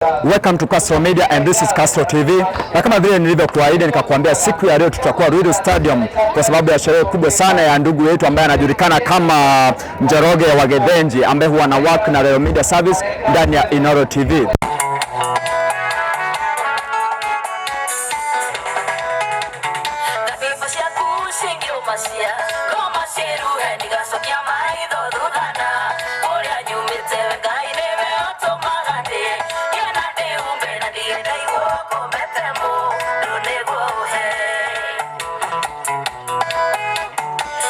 Welcome to Castro Media and this is Castro TV. Na kama vile nilivyokuahidi nikakwambia, siku ya leo tutakuwa Ruiru Stadium kwa sababu ya sherehe kubwa sana ya ndugu yetu ambaye anajulikana kama Njoroge wa Gethenji ambaye huwa na work na Royal Media Service ndani ya Inoro TV. Thabibũ ciaku cingĩũmacia ngoma ciĩruhe ndigacokia maitho thuthana kũrĩa nyumĩte we Ngai nĩwe ũtũmaga ndĩe ngĩe na ndĩhumbe na ndige ndaigwo ngomete mũndũ nĩguo ũhe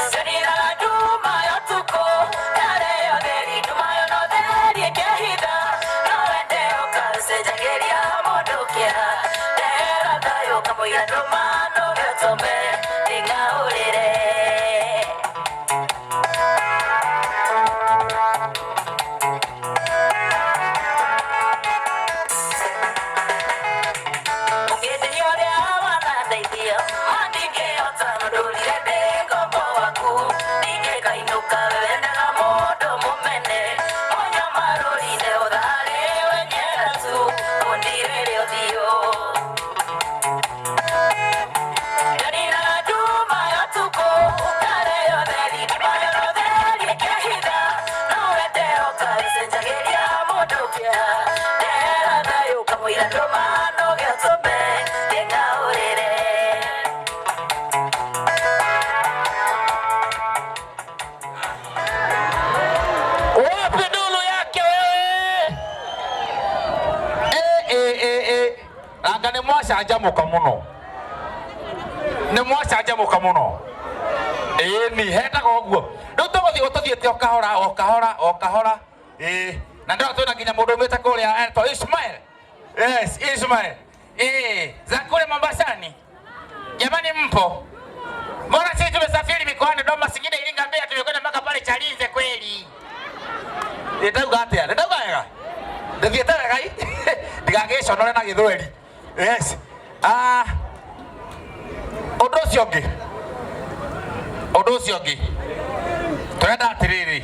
Njoniraga nduma ya ũtukũ ndarĩo theri nduma yo no theri ĩkehitha no wende ũkacenjagĩria mũndũ kĩeha ndehera thayũ kamũira ndũma nowe ũtũme ndĩng'aũrĩre. Ũngĩndeithia ũrĩa wanandeithia ma ndingĩhota no ndũrire ndĩ ngombo waku ndingĩkainũka we wendaga mũndũ mũmene mũnyamarũri-inĩ ũtharĩ wenyera tu ũndirĩre ũthiũ. Njoniraga nduma ya ũtukũ ndarĩo theri nduma yo no theri ĩkehitha no wende ũkacenjagĩria mũndũ kĩeha ndehera thayũ kamũira ndũma noge ũtũme ndĩng'aũrĩre. Wapi ndulu yake wewe? Eh, eh, eh, eh. Anga nĩ mwacanjamũka mũno, nĩ mwacanjamũka mũno. Ĩni hetaga ũguo. Rĩu tũgũthiĩ tũthiĩte o kahora o kahora o kahora. Ĩĩ, na ndĩrona twĩna nginya mũndũ umĩte kũrĩa etwo Ismail. Yes, Ismail. Eh, za kule Mombasani. Jamani mpo? Mbona sisi tumesafiri mikoani Dodoma, Singida, Iringa, Mbeya, tumekwenda mpaka pale Chalinze kweli. Ndauga atia? Ndauga wega? Ndathiĩte wega i? Ndigagĩconore na gĩthweri. Yes. Ah, ũndũ ũcio ũngĩ. Ũndũ ũcio ũngĩ. Tũrenda atĩrĩrĩ.